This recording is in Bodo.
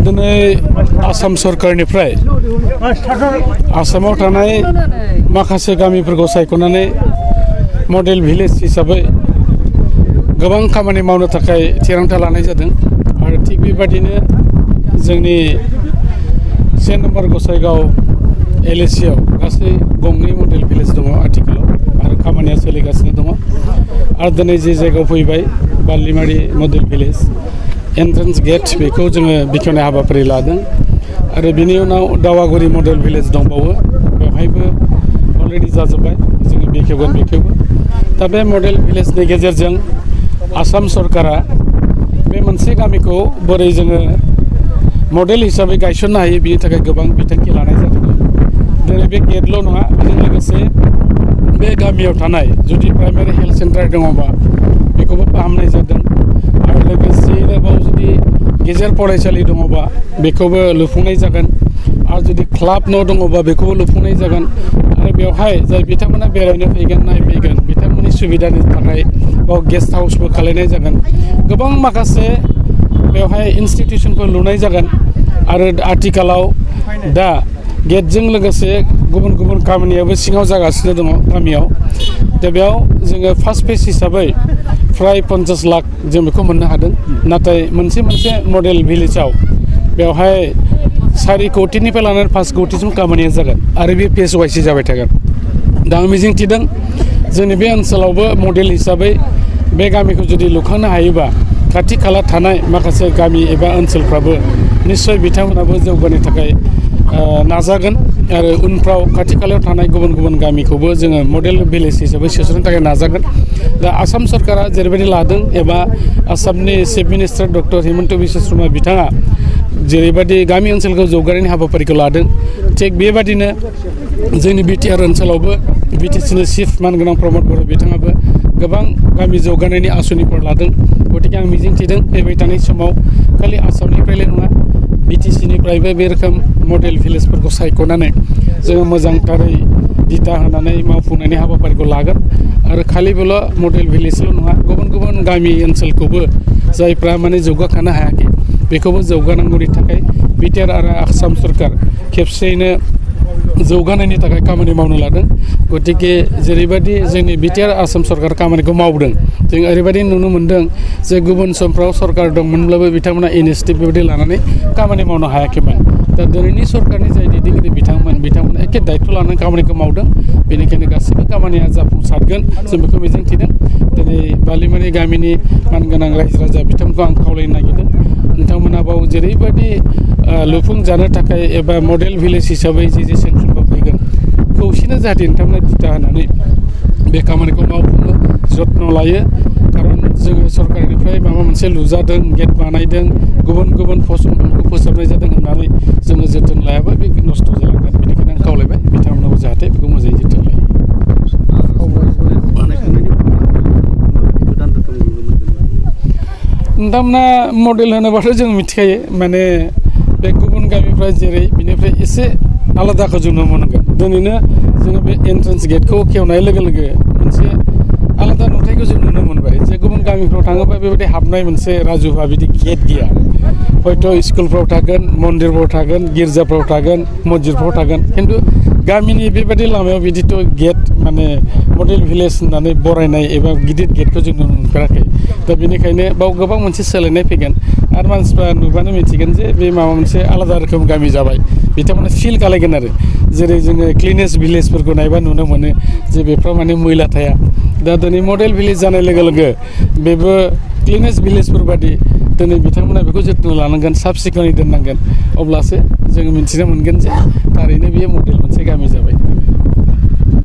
दिनै आसाम सरकारनिफ्राय आसामाव थानाय माखासे गामिफोरखौ सायख'नानै मडेल भिलेज हिसाबै गोबां खामानि मावनो थाखाय थिरांथा लानाय जादों आरो थिग बेबादिनो जोंनि 1 नम्बर गसाइगाव एलएसिआव गासै गंनै मडेल भिलेज दङ आथिखालाव आरो खामानिया सोलिगासिनो दङ आरो दिनै जे जायगायाव फैबाय बालिमारि मडेल भिलेज एन्ट्रेन्स गेट बेखौ जोङो बेखेवनाय हाबाफारि लादों आरो बिनि उनाव दावागुरि मडेल भिलेज दंबावो बेवहायबो अलरेडि जाजोब्बाय जोङो बेखेवो दा बे मडेल भिलेजनि गेजेरजों आसाम सरकारा बे मोनसे गामिखौ बोरै जोङो मडेल हिसाबै गायसननो हायो बिनि थाखाय गोबां बिथांखि लानाय जादों दिनै बे गेटल' नङा बेजों लोगोसे बे गामियाव थानाय जुदि प्राइमारि हेल्थ सेन्टार दङबा बेखौबो फाहामनाय जादों आरो लोगोसेयैनो बाव जुदि गेजेर फरायसालि दङबा बेखौबो लुफुंनाय जागोन आरो जुदि क्लाब न' दङबा बेखौबो लुफुंनाय जागोन आरो बेवहाय जाय बिथांमोना बेरायनो फैगोन नायफैगोन बिथांमोननि सुबिदानि थाखाय बाव गेस्ट हाउसबो खालायनाय जागोन गोबां माखासे बेवहाय इन्सटिटिउसनफोर लुनाय जागोन आरो आथिखालाव दा गेटजों लोगोसे गुबुन गुबुन खामानियाबो सिङाव जागासिनो दङ गामियाव दा बेयाव जोङो फार्स्ट फेज हिसाबै फ्राय 50 लाख जों बेखौ मोननो हादों नाथाय मोनसे मडेल भिलेजाव बेवहाय 4 कौटिनिफ्राय लानानै 5 कौटिसिम खामानिया जागोन आरो बे फेज वाइसै जाबाय थागोन दा आं मिजिंथिदों जोंनि बे ओनसोलावबो मडेल हिसाबै बे गामिखौ जुदि लुखांनो हायोबा खाथि खाला थानाय माखासे गामि एबा ओनसोलफ्राबो निश्चय बिथांमोनाबो जौगानो थाखाय नाजागोन आरो उनफ्राव खाथि खालायाव थानाय गुबुन गुबुन गामिखौबो जोङो मडेल भिलेज हिसाबै सोसननो थाखाय नाजागोन दा आसाम सरकारा जेरैबायदि लादों एबा आसामनि chief minister doctor Himanta Biswa Sharma बिथाङा जेरैबायदि गामि ओनसोलखौ जौगानायनि हाबाफारिखौ लादों थिग बेबादिनो जोंनि बिटिआर ओनसोलावबो बिटिसिनि चिफ मानगोनां प्रमद बर' बिथाङाबो गोबां गामि जौगानायनि आसनिफोर लादों गतिके आं मिजिंथिदों फैबाय थानाय समाव खालि आसामनिफ्रायल' नङा बिटिसिनिफ्रायबो बे रोखोम मडेल भिलेजफोरखौ सायख'नानै जोङो मोजांथारै दिथा होनानै मावफुंनायनि हाबाफारिखौ लागोन आरो खालिबोल' मडेल भिलेजल' नङा गुबुन गुबुन गामि ओनसोलखौबो जायफ्रा माने जौगाखानो हायाखै बेखौबो जौगानांगौनि थाखाय बिटिआर आरो आसाम सरकार खेबसेयैनो जौगानायनि थाखाय खामानि मावनो लादों गतिके जेरैबायदि जोंनि बिटिआर आसाम सरकार खामानिखौ मावदों जों ओरैबायदि नुनो मोन्दों जे गुबुन समफ्राव सरकार दंमोनब्लाबो बिथांमोना इनिसियेटिभ बेबायदि लानानै खामानि मावनो हायाखैमोन दा दिनैनि सरकारनि जाय दैदेनगिरि बिथांमोना एखे दायित्व लानानै खामानिखौ मावदों बेनिखायनो गासैबो खामानिया जाफुंसारगोन जों बेखौ मिजिंथिदों दिनै बालिमारि गामिनि मानगोनां रायजो राजा बिथांमोनखौ आं खावलायनो नागिरदों नोंथांमोना बाव जेरैबायदि लुफुंजानो थाखाय एबा मडेल भिलेज हिसाबै जे सेंसनफोर फैगोन खौसेनो जाहाथे नोंथांमोना दिथा होनानै बे खामानिखौ मावफुंनो जत्न लायो खारन जोङो सरकारनिफ्राय माबा मोनसे लुजादों गेट बानायदों गुबुन गुबुन फसंथानखौ फोसाबनाय जादों होननानै जोङो जोथोन लायाबा बे नस्थ' जालांगोन बेनिखायनो आं खावलायबाय बिथांमोनाबो जाहाथे बेखौ मोजाङै जोथोन लायो नोंथांमोना मडेल होनोबाथ' जों मिथिखायो माने बे गुबुन गामिफ्रा जेरै बिनिफ्राय एसे आलादाखौ जों नुनो मोनगोन दिनैनो जोङो बे एन्ट्रेन्स गेटखौ खेवनाय लोगो लोगो मोनसे आलादा नुथायखौ जों नुनो मोनबाय जे गुबुन गामिफ्राव थाङोबा बेबायदि हाबनाय मोनसे राजुहा बिदि गेट गैया हयथ' स्कुलफ्राव थागोन मन्दिरफ्राव थागोन गिर्जाफ्राव थागोन मस्जिदफ्राव थागोन खिन्थु गामिनि बेबायदि लामायाव बिदिथ' गेट माने मडेल भिलेज होननानै बरायनाय एबा गिदिर गेटखौ जों नुनो मोनफेराखै दा बेनिखायनो बाव गोबां मोनसे सोलायनाय फैगोन आरो मानसिफ्रा नुबानो मिथिगोन जे बे माबा मोनसे आलादा रोखोम गामि जाबाय बिथांमोना फिल खालायगोन आरो जेरै जोङो क्लिनेस्ट भिलेजफोरखौ नायबा नुनो मोनो जे बेफ्राव माने मैला थाया दा दिनै मडेल भिलेज जानाय लोगो लोगो बेबो क्लिनेस्ट भिलेजफोर बादि दिनै बिथांमोना बेखौ जोथोन लानांगोन साब सिखोनै दोननांगोन अब्लासो जोङो मिथिनो मोनगोन जे थारैनो बेयो मडेल मोनसे गामि जाबाय